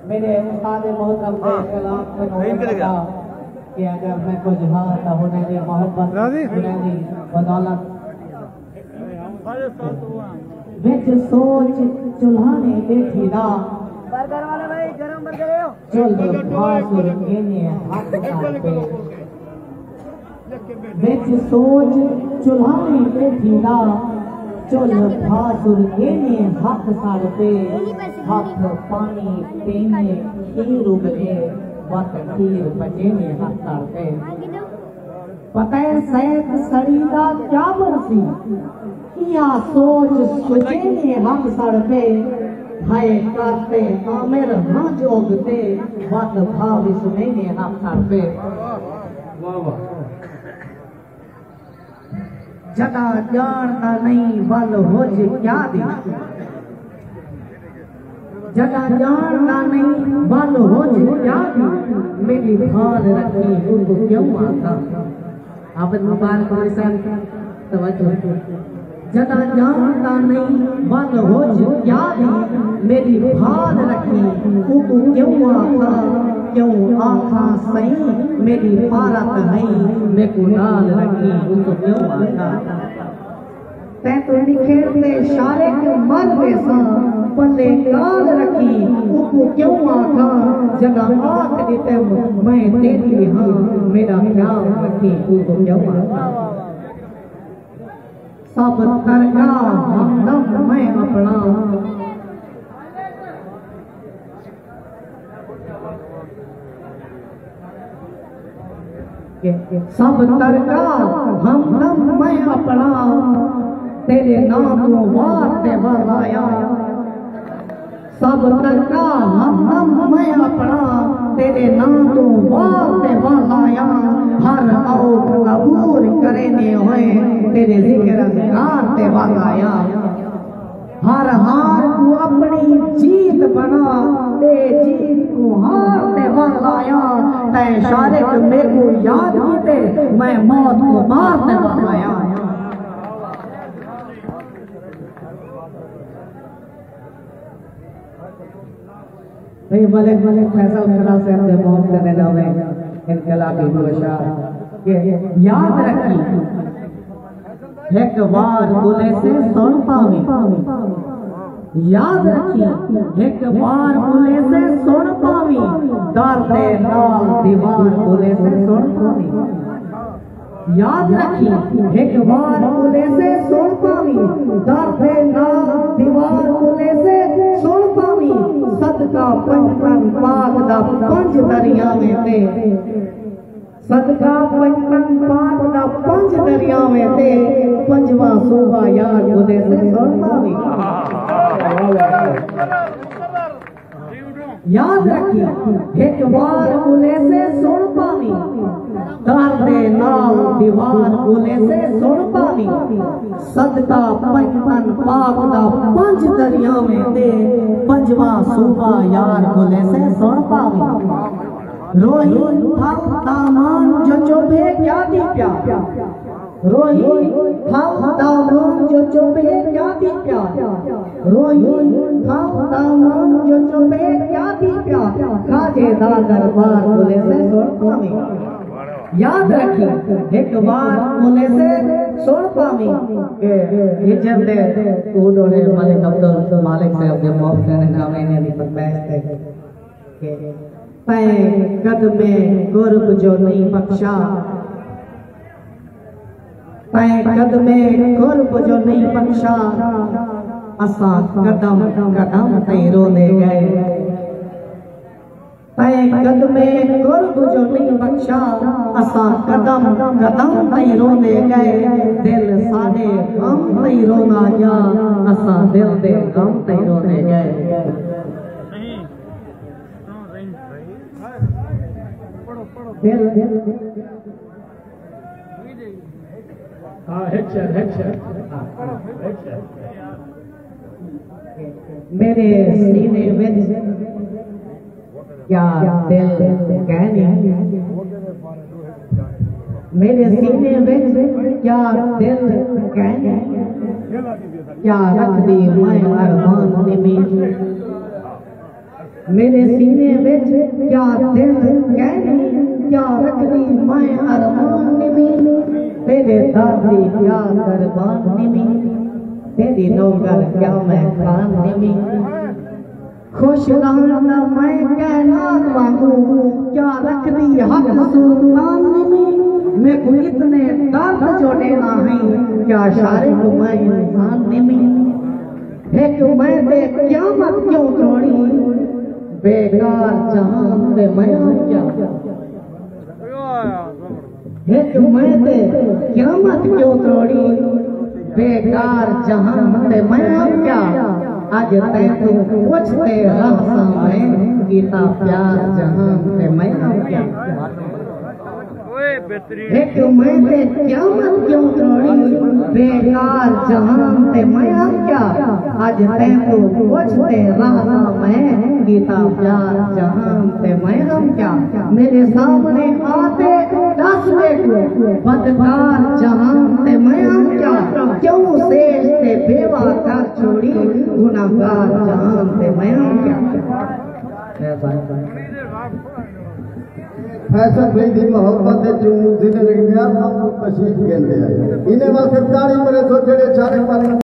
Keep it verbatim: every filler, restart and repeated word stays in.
میرے استاد محترم کے کلام کو نوٹ کرتا کہ اگر میں کچھ ہاں تو ہنر دی محبت، ہنر دی بدولت۔ وچ سوچ چلھانے ٻیٹھی دا، چل بھا سر اینے ہتھ کر تے۔ وچ سوچ چلھانے ٻیٹھی دا، چل بھا سر اینے ہتھ سڑ تے۔ ہتھ پانی پینے کھیر اگلے، وت کھیر پچینے ہتھ سڑ تے۔ پتہ ہے سیت سڑی دا کیا بݨسی؟ ایہا سوچ سوچینے ہتھ سڑ تے۔ ہائے کر تے آمر ہنج اگتے، وت بھا وسمینے ہتھ سڑ تے۔ واہ واہ۔ جݙاں ڄاݨدا نئیں ول ہج کیا دی، جݙاں ڄاݨدا نئیں ول ہج کیا دی، میݙی بھال رکھیں اوکوں کیوں آکھاں۔ حافظ مبارک علی صاحب، توجہ۔ جݙاں ڄاݨدا نئیں ول ہج کیا دی، میݙی بھال رکھیں اوکوں کیوں آکھاں، کیوں آکھاں سئیں، میݙی پارت ہئیں، میکوں نال رکھیں اوکوں کیوں آکھاں۔ تیں توں نکھیڑ تے شارق مر ویساں، پلے ڳالھ رکھیں اوکوں کیوں آکھاں، جݙاں آکھ ݙتم میں تیݙی ہاں، میݙا خیال رکھیں اوکوں کیوں آکھاں۔ سب ترکا ہمدم میں اپݨا۔ سب ترکا ہمدم میں اپݨا، تیݙے ناں توں وار تے ول آیا۔ سب ترکا ہمدم میں اپݨا، تیݙے ناں توں وار تے ول آیا۔ ہر اوکھ عبور کریندے ہوئے، تیݙے ذکر اذکار تے ول آیا۔ ہر ہار کوں اپݨی جیت بݨا، ٻئے جیت کوں ہار تے ول آیا۔ تیں شارق میکوں یاد کیتے، میں موت کوں مار تے ول آیا۔ بھئی ملک، ملک فیصل کھڑا صاحب دے موت دے نام ہے انقلابی گوشہ کہ یاد رکھی، ہک وار ٻولیسے سݨ پاویں۔ یاد رکھی، ہک وار ٻولیسے سݨ پاویں، در دے نال دیوار ٻولیسے سݨ پاویں۔ یاد رکھی، ہک وار ٻولیسے سݨ پاویں، در دے نال دیوار ٻولیسے سݨ پاویں۔ صدقہ پنجتن پاک دا پنج دریاویں تے، صدقہ پنجتن پاک دا پنج دریاویں تے، پنجواں صوبہ یار ٻولیسے سݨ پاویں۔ یاد رکھی، ہک وار ٻولیسے سݨ پاویں، در دے نال دیوار ٻولیسے سݨ پاویں۔ صدقہ پنجتن پاک دا پنج دریاویں تے، پنجواں صوبہ یار ٻولیسے سݨ پاویں۔ روہی تھل دامان جو چوبھے کیا دی پیا۔ روہی تھل دامان جو چوبھے کیا دی پیا۔ روہی تھل دامان جو چوبھے کیا دی پیا۔ خواجے دا دربار ٻولیسے سݨ پاویں۔ یاد رکھی، ہک وار ٻولیسے سݨ پاویں۔ کہ ہجر دے اوں ݙوہڑے ملک عبدالمالک صاحب دے موت دے نام انہاں دی فرمائش تے۔ تیں قدمِ قرب جو نئیں بخشا، تیں قدمِ قرب جو نئیں بخشا، اساں قدم قدم تئیں روندے ڳئے۔ تیں قدمِ قرب جو نئیں بخشا، اساں قدم قدم تئیں روندے ڳئے۔ دل ساݙے غم تئیں روندا ڳیا، اساں دل دے غم تئیں روندے ڳئے۔ پھر ہاں، ہک شعر، ہک شعر۔ ہاں، ہک شعر۔ میݙے سینے وچ کیا دل کائنی؟ میݙے سینے وچ کیا دل کائنی؟ کیا رکھدی میں ارمان نمی؟ میݙے سینے وچ کیا دل کینی؟ کیا رکھدی میں ارمان نمی؟ تیݙے در دی کیا دربان نمی؟ تیݙی نوکر کیا میں خان نمی؟ خوش رہݨ دا میں کائنات وانگوں، کیا رکھدی حق سلطان نمی؟ میکوں اتنے درد جو ݙینا ہئی، کیا شارق میں انسان نمی؟ ہک میں تے قیامت کیوں تروڑی، بیکار جہان تے میں آں کیا؟ ہک میں تے قیامت کیوں تروڑی، بیکار جہان تے میں آں کیا؟ اڄ تیں توں پچھ تے رہساں میں، کیتا پیار جہان تے میں آں کیا؟ ہک میں تے قیامت کیوں تروڑی، بیکار جہان تے میں آں کیا؟ اڄ تیں توں پچھ تے رہساں میں، کیتا پیار جہان تے میں آں کیا؟ میݙے سامݨے آ تے ݙس میکوں، بدکار جہان تے میں آں کیا؟ کیوں سیج تے بیوہ گھر چھوڑی، گناہگار جہان تے میں آں کیا؟ فیصل بھائی دی محبت وچوں زندگی میاں صاحب کوں تشریف گھندے آئے۔ انہیں واسطے تاڑی مرے سو جڑے چارے پاس